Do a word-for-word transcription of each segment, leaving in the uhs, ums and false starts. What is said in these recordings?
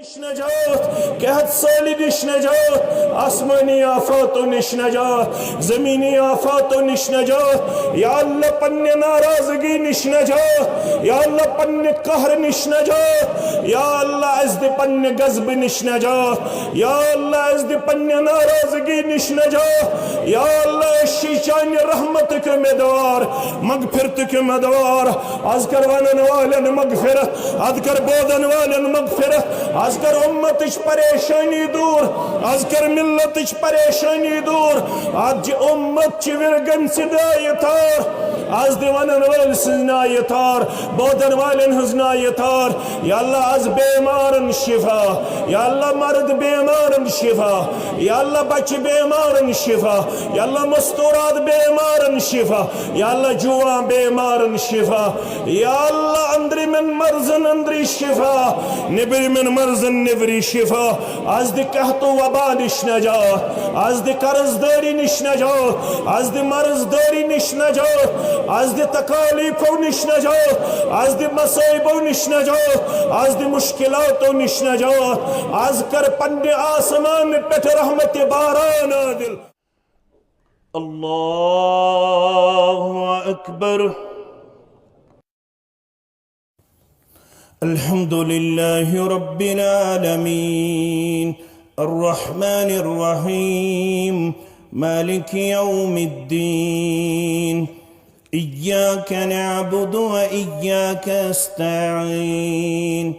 نش نجات، قحط سٲلی نش نجات، آسمٲنی آفاتو نش نجات، زمینی آفاتو نش نجات۔ یا اللہ، پننہِ ناراضگی نش نجات۔ یا اللہ، پننہِ قہر نش نجات۔ یا اللہ، اسہِ دِ پننہِ غضبہٕ نش نجات۔ یا اللہ، اسہِ دِ پننہِ ناراضگی نش نجات۔ یا اللہ، أسۍ چھِ چانہِ رحمتٕکۍ اُمیدوار، مغفرتٕکۍ اُمیدوار۔ از کر ونن والٮ۪ن مغفرت، از کر بوزن والٮ۪ن مغفرت، از کر امتٕچ پریشٲنی دوٗر، از کر ملتٕچ پریشٲنی دوٗر۔ از چہِ امت چہِ ورگن سٕنٛدۍ نایہِ تار، از دِ ونن وٲلۍ سٕنٛز نایہِ تار، بوزن والٮ۪ن ہٕنٛز نایہِ تار۔ یا اللہ، از بیمارن شفا، یا اللہ، مرد بیمارن شفا، یا اللہ، بچہِ بیمارن شفا، یا اللہ، مستورات بیمارن شفا، یا اللہ، جوان بیمارن شفا۔ یا اللہ، اندرمن مرضن اندری شفا، نیبرمن مرضن نیبری شفا۔ از دِ قحط و وبا نش نجات، از دِ قرض دٲری نش نجات، از دِ مرض دٲری نش نجات، از دِ تکالیفو نش نجات، از دِ مصائبو نش نجات، از دِ مشکلاتو نش نجات۔ از کر پننہِ آسمان پٮ۪ٹھ رحمت باران نازل۔ الله أكبر. الحمد لله رب العالمين، الرحمن الرحيم، مالك يوم الدين، إياك نعبد وإياك نستعين،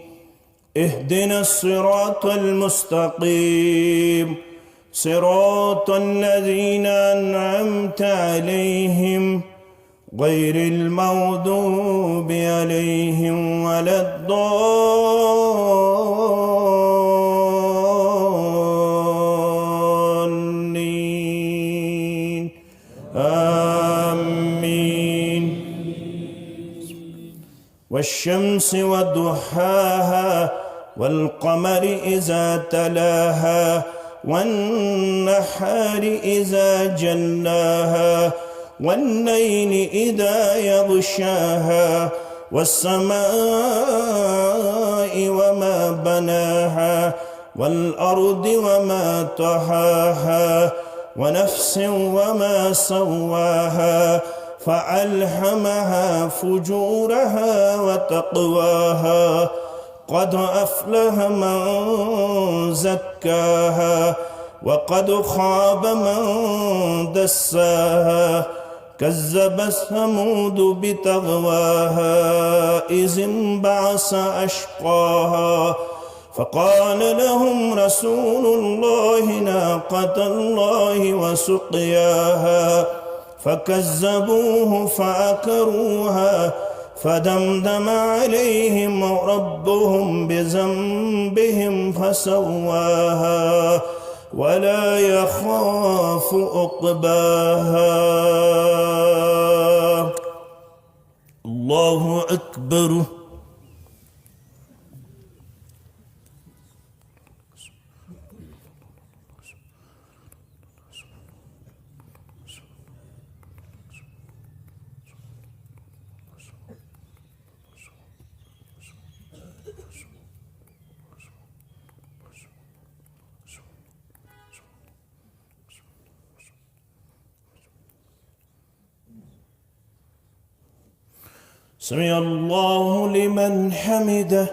اهدنا الصراط المستقيم، صراط الذين أنعمت عليهم، غير المغضوب عليهم ولا الضالين. آمين. والشمس وضحاها، والقمر إذا تلاها، والنهار إذا جلاها، والليل إذا يغشاها، والسماء وما بناها، والأرض وما طحاها، ونفس وما سواها، فألهمها فجورها وتقواها، قد أفلح من زكاها، وقد خاب من دساها، كذبت ثمود بطغواها، إذ انبعث أشقاها، فقال لهم رسول الله ناقة الله وسقياها، فكذبوه فعقروها، فدمدم عليهم ربهم بذنبهم فسواها، ولا يخاف عقباها. الله أكبر. سمع الله لمن حمده.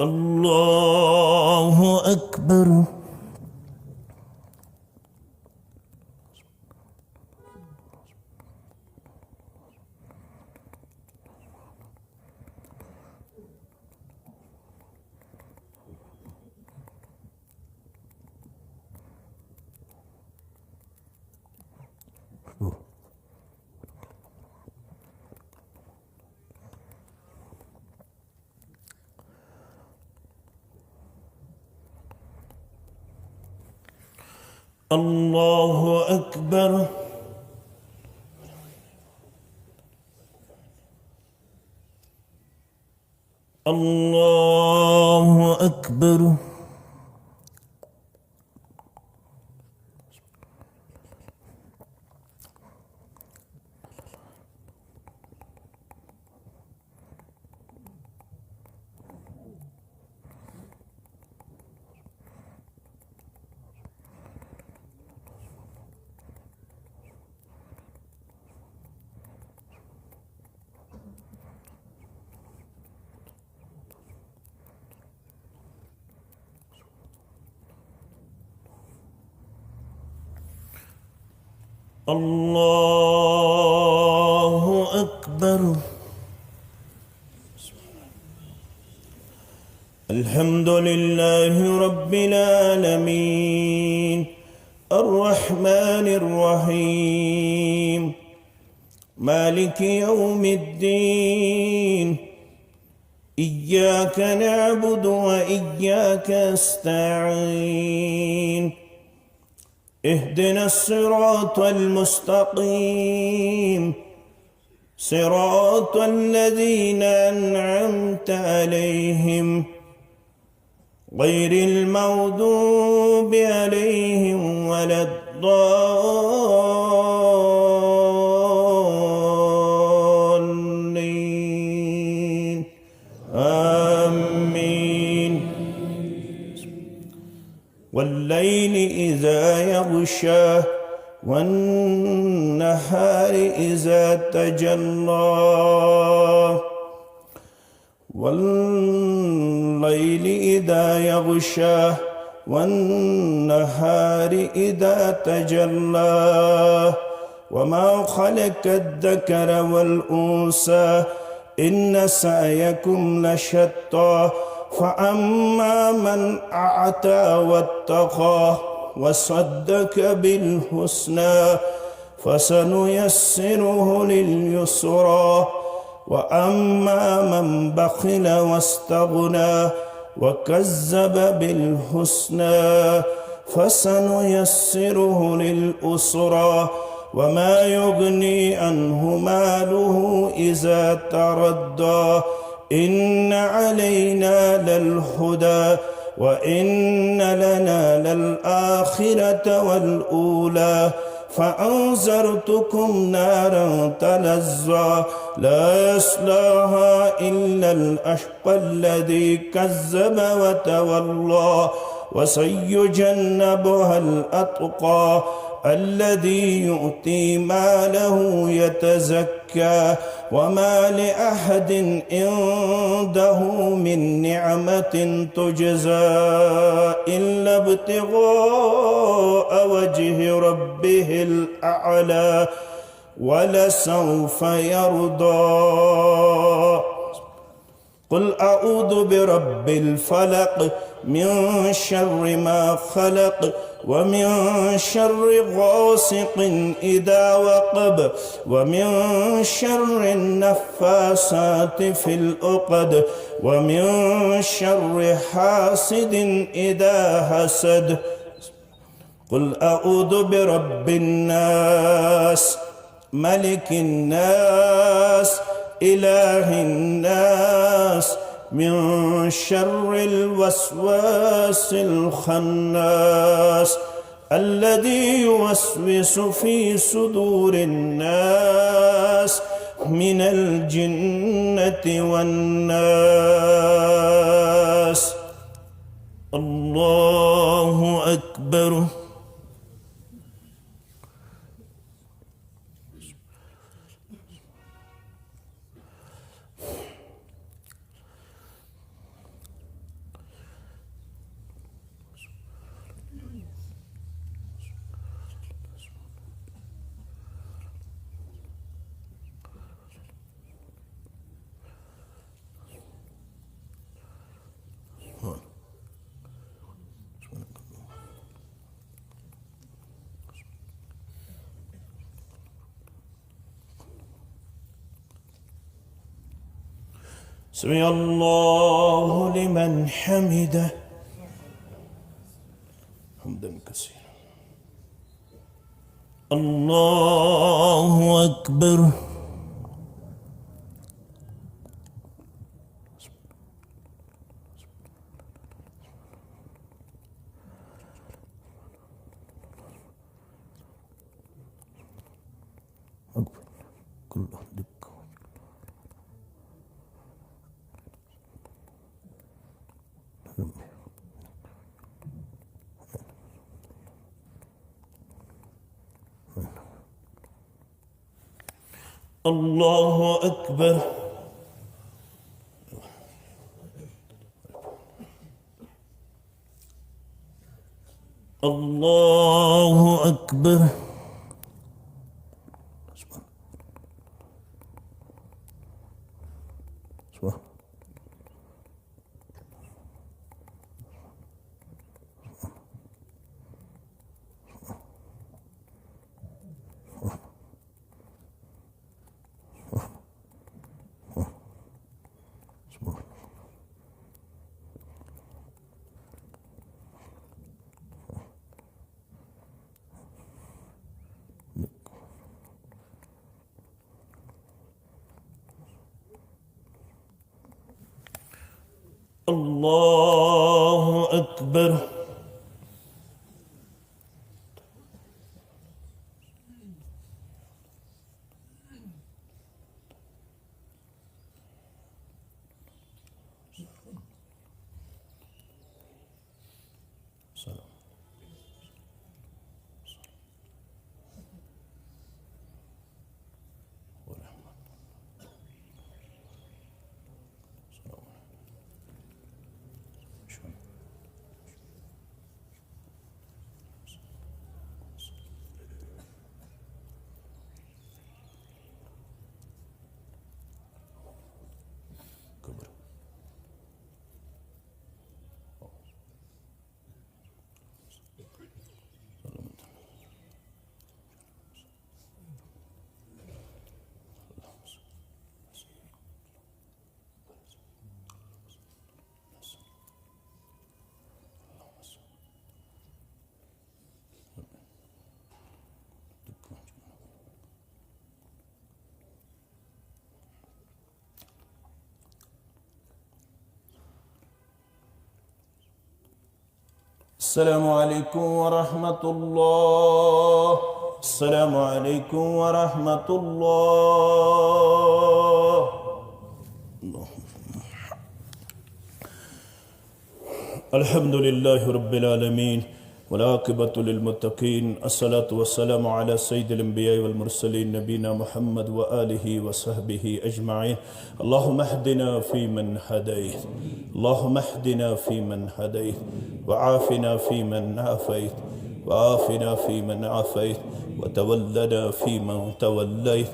الله أكبر. الله أكبر. الله أكبر. الله أكبر. الحمد لله رب العالمين، الرحمن الرحيم، مالك يوم الدين، إياك نعبد وإياك نستعين، اهدنا الصراط المستقيم، صراط الذين أنعمت عليهم، غير المغضوب عليهم ولا الضالين. آمين. والليل إذا يغشى، والنهار إذا تجلى، والليل إذا يغشى، والنهار إذا تجلى، وما خلق الذكر والأنثى، إن سعيكم لشتى، فأما من أعطى واتقى، وصدق بالحسنى، فسنيسره لليسرى، وأما من بخل واستغنى، وكذب بالحسنى، فسنيسره لليسرى، وما يغني عنه ماله إذا تردى، إن علينا للهدى، وإن لنا للآخرة والأولى، فأنذرتكم نارا تلظى، لا يصلاها إلا الأشقى، الذي كذب وتولى، وسيجنبها الأتقى، الذي يؤتي ماله يتزكى، وما لأحد عنده من نعمة تجزى إلا ابتغاء وجه ربه الأعلى، ولسوف يرضى. قل أعوذ برب الفلق، من شر ما خلق، ومن شر غاسق إذا وقب، ومن شر النفاثات في العقد، ومن شر حاسد إذا حسد. قل أعوذ برب الناس، ملك الناس، إله الناس، من شر الوسواس الخناس، الذي يوسوس في صدور الناس، من الجنة والناس. الله أكبر. سمع الله لمن حمده. حمدا كثيرا. الله أكبر. أكبر. كله دقة. الله أكبر. الله أكبر. الله أكبر. السلام عليكم ورحمة الله. السلام عليكم ورحمة الله. الحمد لله رب العالمين، والعاقبة للمتقين، الصلاة والسلام على سيد الأنبياء والمرسلين، نبينا محمد وآله وصحبه أجمعين. اللهم اهدنا فيمن هديت، اللهم اهدنا فيمن هديت، وعافنا فيمن عافيت، وعافنا فيمن عافيت، وتولنا فيمن توليت،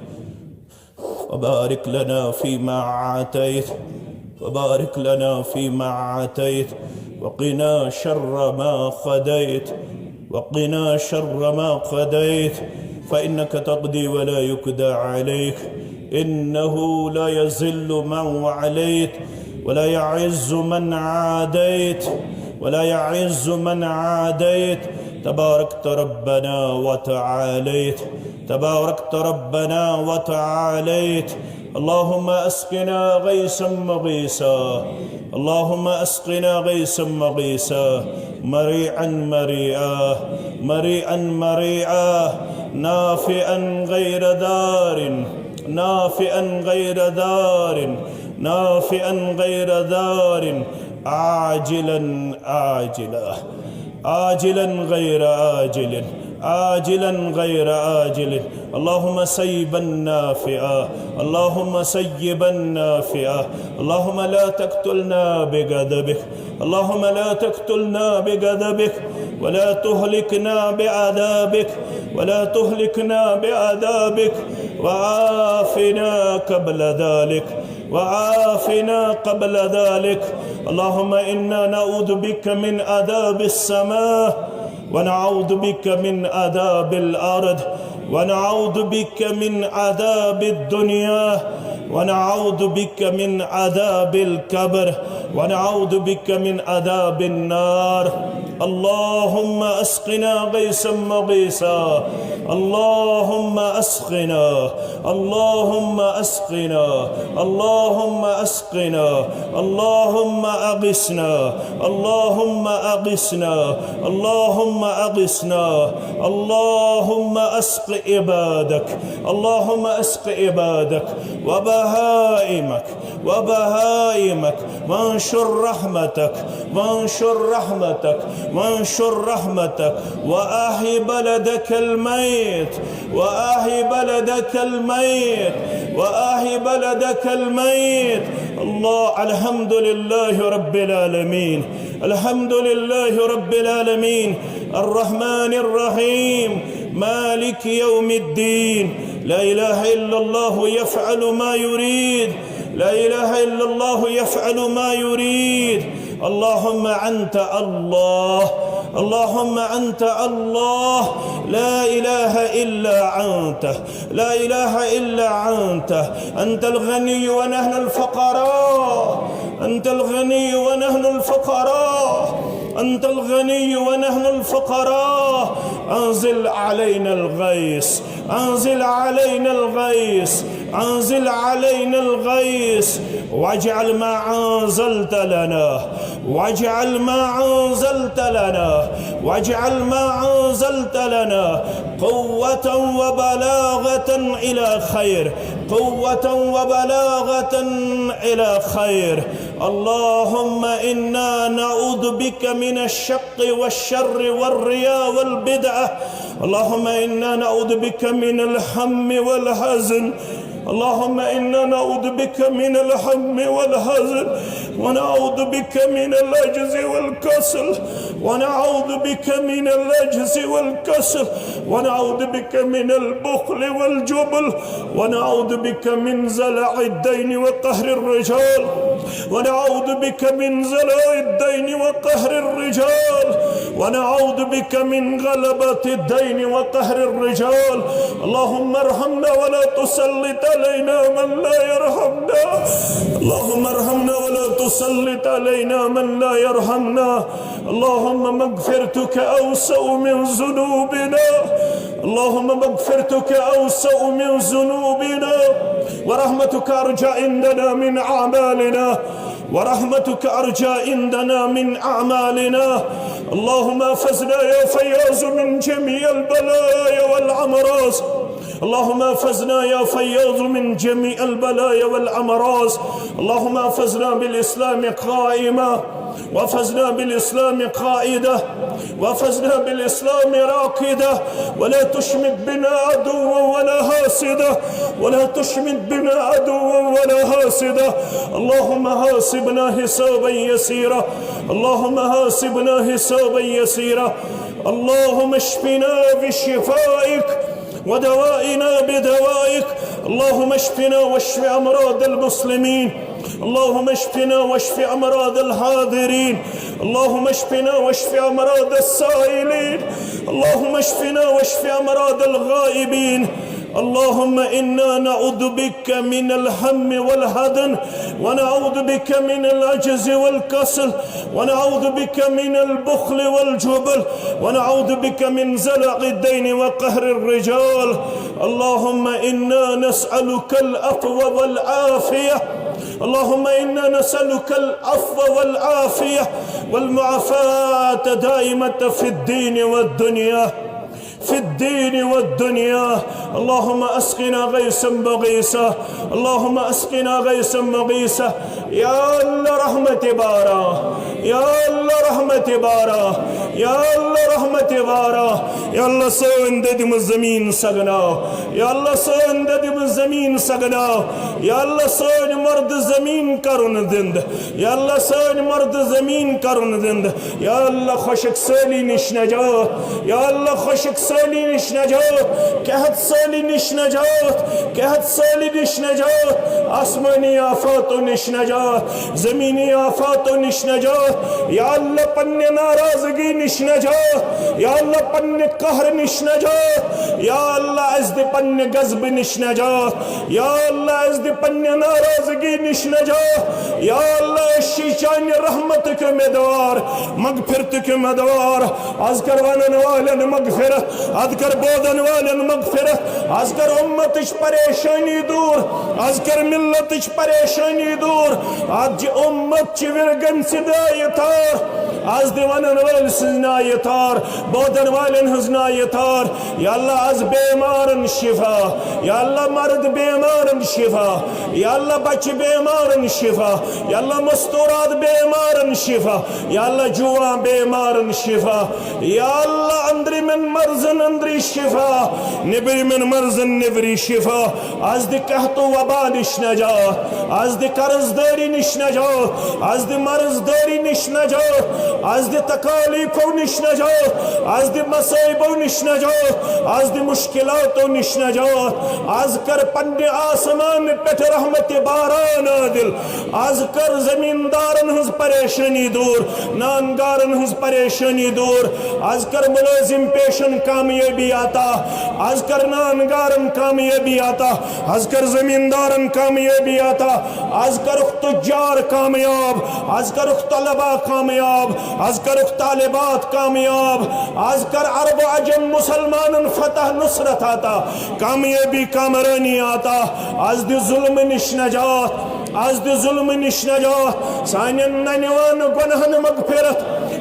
وبارك لنا فيما أعطيت، وبارك لنا فيما أعطيت، وقنا شر ما قضيت، وقنا شر ما قضيت، فإنك تقضي ولا يقضى عليك، إنه لا يذل من واليت، ولا يعز من عاديت، ولا يعز من عاديت، تباركت ربنا وتعاليت، تباركت ربنا وتعاليت. اللهم اسقنا غيثا مغيثا، اللهم اسقنا غيثا مغيثا، مريعا مريعا، مريعا مريعا، نافعا غير ضار، نافعا غير ضار، نافعا غير ضار، عاجلا عاجلا، عاجلا غير آجل، عاجلا غير آجل. اللهم سيبا نافعا، اللهم سيبا نافعا. اللهم لا تقتلنا بغضبك، اللهم لا تقتلنا بغضبك، ولا تهلكنا بعذابك، ولا تهلكنا بعذابك، وعافنا قبل ذلك، وعافنا قبل ذلك. اللهم إنا نعوذ بك من عذاب السماء، ونعوذ بك من عذاب الأرض، ونعوذ بك من عذاب الدنيا، ونعوذ بك من عذاب القبر، ونعوذ بك من عذاب النار. اللهم اسقنا غيثا مغيثا، اللهم اسقنا، اللهم اسقنا، اللهم اسقنا، اللهم اغثنا، اللهم اغثنا، اللهم اغثنا. اللهم اسق عبادك، اللهم اسق عبادك وبهائمك، وبهائمك، وانشر رحمتك، وانشر رحمتك، وانشر رحمتك، وأحي بلدك الميت، وأحي بلدك الميت، وأحي بلدك الميت. الله، الحمد لله رب العالمين، الحمد لله رب العالمين، الرحمن الرحيم، مالك يوم الدين. لا إله إلا الله يفعل ما يريد. لا إله إلا الله يفعل ما يريد. اللهم أنت الله، اللهم أنت الله، لا إله إلا أنت، لا إله إلا أنت. أنت الغني ونحن الفقراء، أنت الغني ونحن الفقراء، أنت الغني ونحن الفقراء. أنزل علينا الغيث، أنزل علينا الغيث، أنزل علينا الغيث، واجعل ما أنزلت لنا، واجعل ما أنزلت لنا، واجعل ما أنزلت لنا قوة وبلاغة إلى خير، قوة وبلاغة إلى خير. اللهم إنا نعوذ بك من الشق والشر والرياء والبدعة. اللهم إنا نعوذ بك من الهم والحزن. اللهم إنا نعوذ بك من الهم والحزن، ونعوذ بك من العجز والكسل، ونعوذ بك من العجز والكسل، ونعوذ بك من البخل والجبن، ونعوذ بك من زلع الدين وقهر الرجال، ونعوذ بك من زلع الدين وقهر الرجال، ونعوذ بك من غلبة الدين وقهر الرجال. اللهم ارحمنا ولا تسلط علينا من لا يرحمنا. اللهم ارحمنا ولا تسلط علينا من لا يرحمنا. اللهم مغفرتك أوسع من ذنوبنا. اللهم مغفرتك أوسع من ذنوبنا، ورحمتك أرجى عندنا من أعمالنا، ورحمتك أرجى عندنا من أعمالنا. اللهم احفظنا يا فياض من جميع البلايا والأمراض. اللهم احفظنا يا فياض من جميع البلايا والأمراض. اللهم احفظنا بالإسلام قائما، واحفظنا بالإسلام قائدا، واحفظنا بالإسلام راقدا، ولا تشمت بنا عدوا ولا حاسدا، ولا تشمت بنا عدوا ولا حاسدا. اللهم حاسبنا حسابا يسيرا، اللهم حاسبنا حسابا يسيرا. اللهم اشفنا بشفائك، ودوائنا بدوائك. اللهم اشفنا واشف أمراض المسلمين. اللهم اشفنا واشف أمراض الحاضرين. اللهم اشفنا واشف أمراض السائلين. اللهم اشفنا واشف أمراض الغائبين. اللهم إنا نعوذ بك من الهم والحزن، ونعوذ بك من العجز والكسل، ونعوذ بك من البخل والجبن، ونعوذ بك من زلع الدين وقهر الرجال. اللهم إنا نسألك العفو والعافية. اللهم إنا نسألك العفو والعافية والمعافاة دائمة في الدين والدنيا، في الدين والدنيا. اللهم أسقنا غيثا مغيثا. اللهم أسقنا غيثا مغيثا. يا الله رحمة بارا، يا الله رحمة بارا، يا الله رحمة بارا. يا الله سٲنۍ دٔدمٕژ زٔمیٖن سگناو، يا الله سٲنۍ دٔدمٕژ زٔمیٖن سگناو، يا الله سٲنۍ مردٕ زٔمیٖن کرُن زِنٛدٕ، يا الله سٲنۍ مردٕ زٔمیٖن کرُن زِنٛدٕ. يا الله خۄشک سٲلی نِش نجات، يا الله خۄشک سٲلی نِش نجات، قحط سٲلی نِش نجات، قحط سٲلی نِش نجات، آسمٲنی آفاتو نِش نجات، زٔمیٖنی آفاتو نِش نجات. يا الله پننہِ ناراضگی نِش نجات، يا الله پننہِ قہرٕ نِش نجات، يا الله اَسہِ دِ پننہِ غضبہٕ نِش نجات، يا الله اَسہِ دِ پننہِ ناراضگی نِش نجات. يا الله أسۍ چھِ چانہِ رحمتٕکۍ اُمیٖدوار، مغفرتٕکۍ اُمیٖدوار. از کر ونن والٮ۪ن مغفرت، از کر بوزن والٮ۪ن مغفرت، از کر اُمتٕچ پریشٲنی دوٗر، از کر ملتٕچ پریشٲنی دوٗر. از چھِ اُمت چہِ ورگن سٕنٛدۍ نایہِ تار، از دِ ونن وٲلۍ سٕنٛزِ نایہِ تار، بوزن والٮ۪ن ہٕنٛز نایہِ تار. يا الله از بیمارن شفا، يا الله مرد بیمارن شفا، يا الله بچہِ بیمارن شفا، يا الله مستورات بیمارن شفا، يا الله جوان بیمارن شفا، يا الله أنٛدرِمٮ۪ن مرضن أنٛدری شفا، نیٚبرِمٮ۪ن مرضن نیٚبری شفا. از دِ قحط و وبا نِش نجات، از دِ قرض دٲری نِش نجات، از دِ مرض دٲری نش نجات، از دِ تکالیفو نش نجات، از دِ مصائبو نش نجات، از دِ مشکلاتو نش نجات۔ از کر پننہِ آسمان پٮ۪ٹھ رحمت باران نازل۔ از کر زمیندارن ہٕنٛز پریشٲنی دور، نانگارن ہٕنٛز پریشٲنی دور۔ از کر ملٲزم پیشن کامیٲبی عطا، از کر نانگارن کامیٲبی عطا، از کر زمیندارن کامیٲبی عطا، از کرُکھ تجار کامیاب، از کرُکھ طلبہ کامیاب، از کرُکھ طالبات کامیاب، از کر عرب و عجم مسلمانن فتح نصرت عطا، کامیٲبی کامرٲنی عطا۔ از دِ ظلم نش نجات، از دِ ظلم نش نجات، سانٮ۪ن ننوان گۄنہن مغفرت،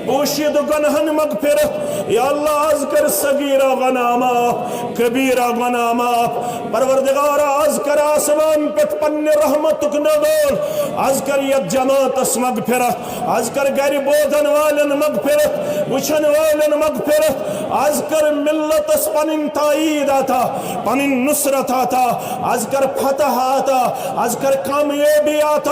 پوشیدٕ گۄنہن مغفرت۔ یا اللہ، از کر صغیرہ گۄناہ معاف، کبیرہ گۄناہ معاف۔ پروردگارا، از کر آسمان پٮ۪ٹھ پننہِ رحمتُک نزول، از کر یتھ جماعتس مغفرت، از کر گرِ بوزن والٮ۪ن مغفرت، وٕچھن والٮ۪ن مغفرت، از کر ملتس پنٕنۍ تائید عطا، پنٕنۍ نصرت عطا، از کر فتح عطا، از کر کامیٲبی عطا۔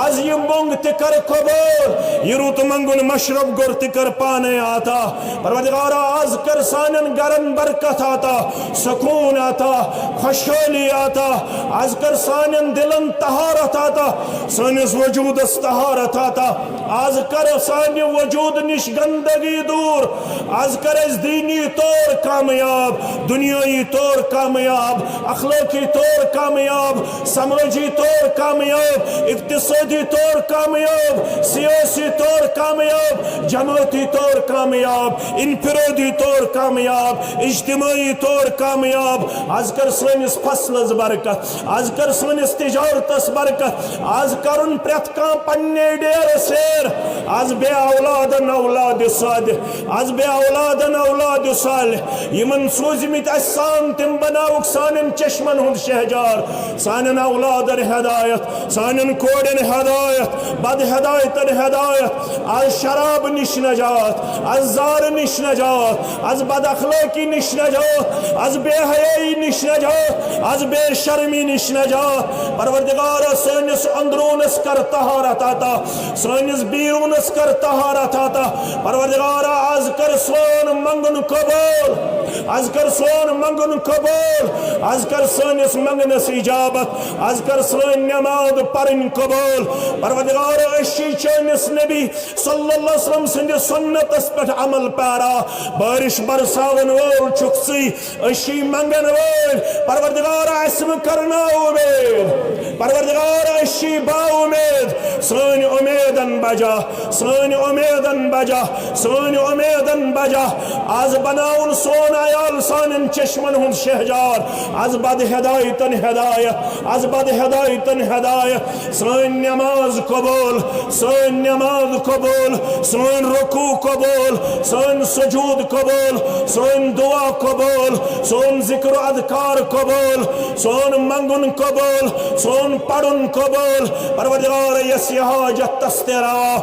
از یہِ موٚنگ تہِ کر قبول، یہِ رُت منگُن مشرب گوٚر تہِ کر پانے عطا۔ پروردگارا، از کر سانٮ۪ن گرن برکت عطا، سکون عطا، خوشحالی عطا۔ از کر سانٮ۪ن دلن طہارت عطا، سٲنِس وجودس طہارت عطا۔ از کر سانہِ وجود نش گندگی دور۔ از کر اسہِ دینی طور کامیاب، دنیائی طور کامیاب، اخلاقی طور کامیاب، سماجی طور کامیاب، اقتصادی طور کامیاب، سیاسی طور کامیاب، جماعتی طور کامیاب، انفرادی طور کامیاب، اجتماعی طور کامیاب۔ از کر سٲنِس فصلس برکت، از کر سٲنِس تجارتس برکت، از کرُن پرٛٮ۪تھ کانٛہہ پننہِ ڈیرٕ سیر۔ از بے اولادن اولاد صالح، از بے اولادن اولاد صالح، یِمن سوٗزمٕتۍ اسہِ سان، تِم بناوُکھ سانٮ۪ن چشمن ہُنٛد شہجار، سانٮ۪ن اولادن ہدایت، سانٮ۪ن کورٮ۪ن ہدایت، بد ہدایتن ہدایت۔ از شراب نش نجات، از زار نش نجات، از بد اخلٲقی نش نجات، از بے حیائی نش نجات، از بے شرمی نش نجات۔ پروردگارا، سٲنِس اندروٗنس کر طہارت عطا، سٲنِس بیرونس کر طہارت عطا۔ پروردگارا، از کر سون منگُن قبول، از کر سون منگُن قبول، از کر سٲنِس منگنس اجابت، از کر سٲنۍ نماز پرٕنۍ قبول۔ پروردگارا، أسۍ چھِ چٲنِس نبی صلی اللہ علیہ وسلم سٕنٛدِ سنتس پٮ۪ٹھ عمل پیرا، بارش برساون وول چھُکھ ژٕے، أسۍ چھِ منگن وٲلۍ۔ پروردگارا، اسہِ مہٕ کرناو اُمید، پروردگارا، أسۍ چھِ با اُمید، سٲنۍ اُمیدن بجا، سٲنۍ اُمیدن بجا، سٲنۍ اُمیدن بجا۔ از بناوُن سون عیال سانٮ۪ن چشمن ہُنٛد شہجار، از بد ہدایتن ہدایت، از بد ہدایتن ہدایت۔ سٲنۍ نماز قبول، سٲنۍ نماز قبول، سٲنۍ رکوع قبول، سٲنۍ سجود قبول، سٲنۍ دعا قبول، سون ذکر و اذکار قبول، سون منگُن قبول، سون پرُن قبول۔ پروردگار، یس یہ حاجت تس تہ روا،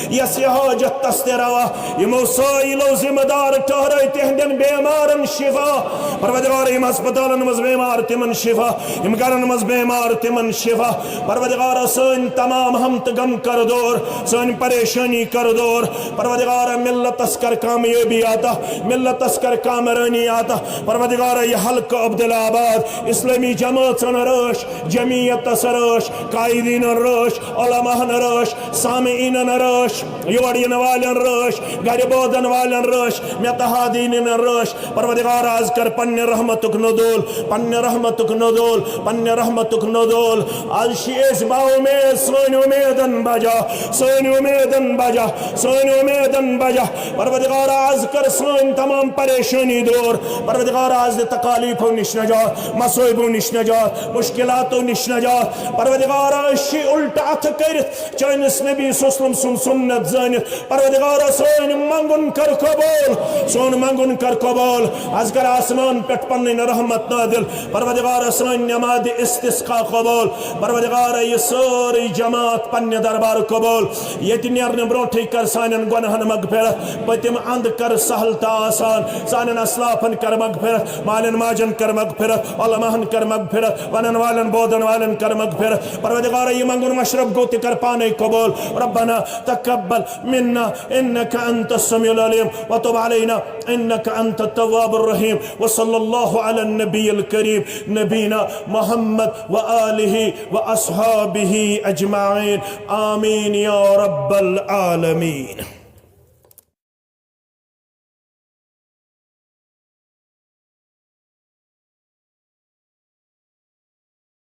یس یہ حاجت تس تہ روا، یمو سٲیلو ذمہ دار ٹھہرٲے تہندٮ۪ن بیمارن شفا۔ پروردگار، یم ہسپتالن منٛز بیمار تمن شفا، یم گرن منٛز بیمار تمن شفا۔ پروردگار، سٲنۍ تمام ہم تہٕ غم کر دور، سٲنۍ پریشانی کر دور۔ پروردگار، ملتس کر کامیٲبی عطا، ملتس کر کامرٲنی عطا۔ پروردگار، یہ حلقہٕ عبدالآباد اسلامی جماعتن رٲچھ، جمعیتس رٲچھ، قائدینن رٲچھ، علماہن رٲچھ، سامعینن رٲچھ، یور ینہٕ والٮ۪ن رٲچھ، گرِ بوزن والٮ۪ن رٲچھ، مےٚ تہٕ حاضرینن رٲچھ۔ پروردگار، از کر پننہِ رحمتُک نزول، پننہِ رحمتُک نزول، پننہِ رحمتُک نزول۔ از چھِ أسۍ با اُمید، سٲنۍ اُمیدن بجا، سٲنۍ اُمیدن بجا، سٲنۍ اُمیدن بجا۔ پروردگار، از کر سٲنۍ تمام پریشٲنی دور۔ پروردگار، از دِ تکالیفو نِش نجات، مصٲیبو نِش نجات، مشکلاتو نِش نجات۔ پروردگار، أسۍ چھِ الٹہٕ اتھٕ کٔرِتھ چٲنِس نبی صلی اللہ علیہ وسلم سُنٛد سُنت زٲنِتھ۔ پروردگارا، سٲنۍ منگُن کر قبول، سون منگُن کر قبول۔ از کر آسمان پٮ۪ٹھ پنٕنۍ رحمت نازل۔ پروردگارا، سٲنۍ نماز استسقا قبول۔ پروردگارا، یہِ سٲرٕے جماعت پننہِ دربار قبول۔ ییٚتہِ نیرنہٕ برونٹھٕے کر سانٮ۪ن گۄناہن مغفرت، پٔتِم اند کر سہل تہٕ آسان، سانٮ۪ن اسلافن کر مغفرت، مالٮ۪ن ماجن کر مغفرت، علماہن کر مغفرت، ونن والٮ۪ن بوزن والٮ۪ن کر مغفرت۔ پروردگارا، یہِ منگُن مشرب گوٚو تہِ کر پانے قبول۔ رب ربنا تقبل منا إنك أنت السميع العليم وتب علينا إنك أنت التواب الرحيم. وصلى الله على النبي الكريم نبينا محمد وآله وأصحابه أجمعين. آمين يا رب العالمين.